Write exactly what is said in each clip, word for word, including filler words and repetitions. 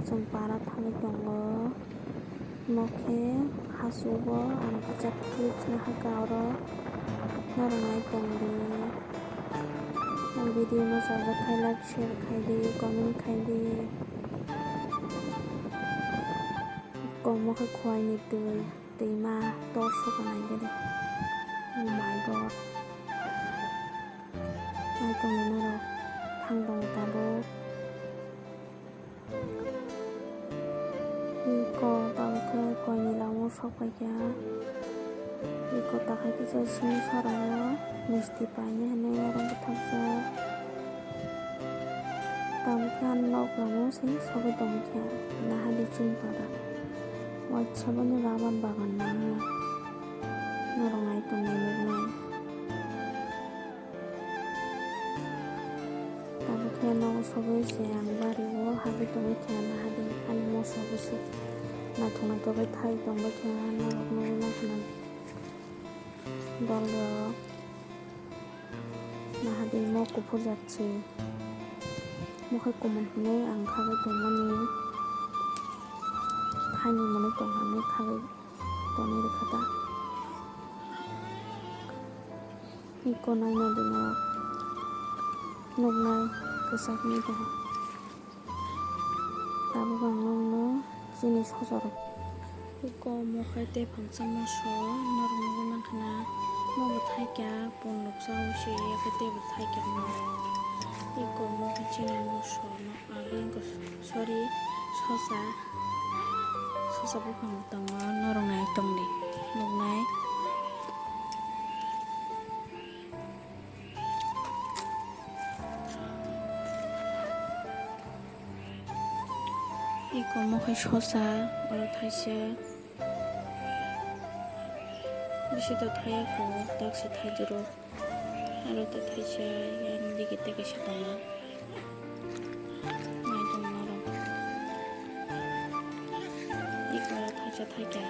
chwng para thangwi tongo. Nokhe hachugo ang kisa clips nahakha oro norok nai tongdi. Ang video no chajak khai like share khaidi comment khaidi. Komo khe khuaini twi twima tor suka nai gede. Oh my god. Nai tongdi norok thang tongo tabuk. Iko tabuk khe koini lama o sok paikha. Iko takhai kisa sini soro misti painai hinwi oro bwthakjak. Tabuk khe ang nok lama o se sogwi tongkha. Nahadi chini para waisa boni rabar bagan mano. Norok nai tongwi nuknai. Tabuk khe nogo sogwi se ang bari o habwi tongwi khe nahadi ani moso bwswk naithok naithok khe thai tongbai khe norok nugwi mankha na dol rok nahadi mo kuphur jat se mo khe kumun hinwi ang khagwi tongmani khaini mwnwi tong hinwi khagwi tonwi rwkha ta. Iko naina dino nuknai kwchak wngwi tongo. Tabuk ang nokno chini sochorok. Iko omo khe tei phangsa moso norok nugwi mankha na. Mo bo thaikya pondrok chaui se yak tei bo thaikya mo. Iko omo khe chini moso no. Ageng ko, sorry, sosa, sosa buphang tongo, norok nai tongdi, nuknai. Iko omo khe sosa, oro thaisa, bisi to thaya kho, tak se thai doro. Aro ta thaisa yang digi tei kaisa tongo. Nai tong norok. Iko aro thaisa thaikya.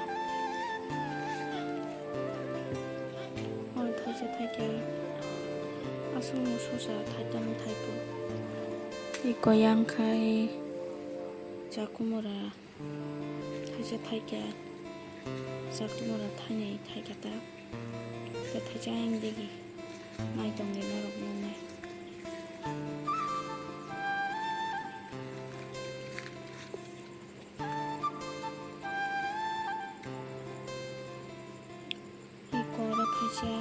Oro thaisa thaikya. Aswk no sosa thaitam thaipo. Iko yang khai chakumura. Thaisa thaikya, chakumura thainwi thaikya ta, tei thaisa ayang digi nai tongdi norok nuknai. Iko oro thaisa,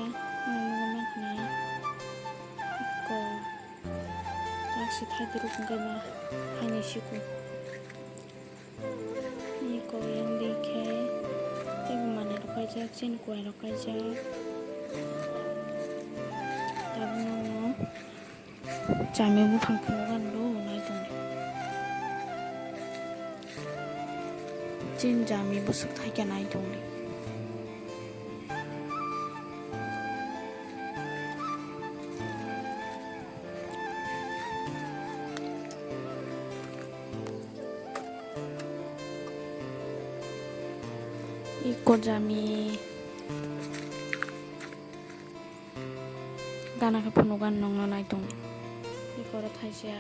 ang nugwi mankha na, iko taksi thaidi rok hwnkhe ma thainwi siko. Iko yang di khe teibo manwi rok kaijak, chini kuai rok kaijak. Tabuk no chami buphang phunukgani do nai tongdi. Chini chami bwswk thaikhe nai tongdi. Iko jami gana khe phunukgani nokno nai tong. Iko oro thaisa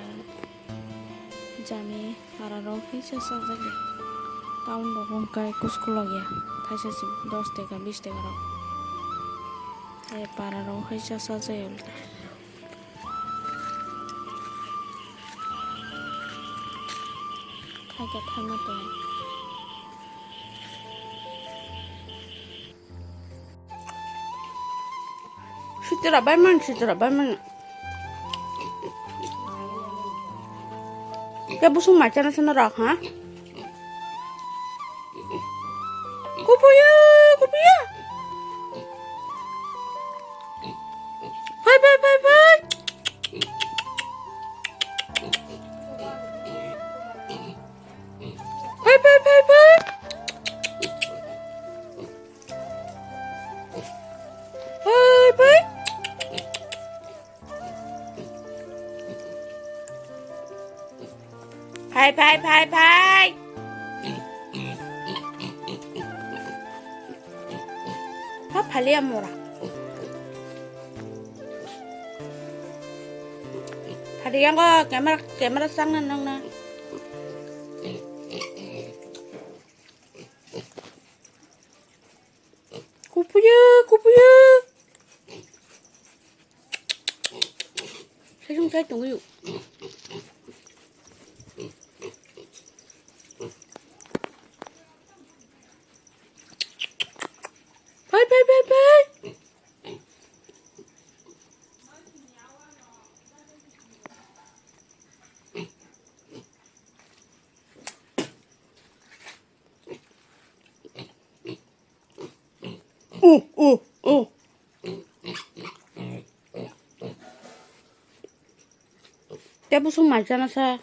jami para rok kisa sajak ya. Town rok wngkha kuchuk log ya. Thaisa si dos teka bis teka rok. Tei para rok kisa sajak ya. Thaika thaima tong. Sitra bai man, sitra bai man. Ke busung macha na sana rak ha? Kupuya, kupuya. Pai, pai, pai, pai. Pai, pai, pai, pai. Pai, pai. Phai, phai, phai, phai. Ha, phali amora. Phali yango camera, camera sangna nangna. Kupuyu, kupuyu. Sejong sai tongyo. Pai, pai, pai, pai. Uh, uh, uh. Tei buswng mai chana sa.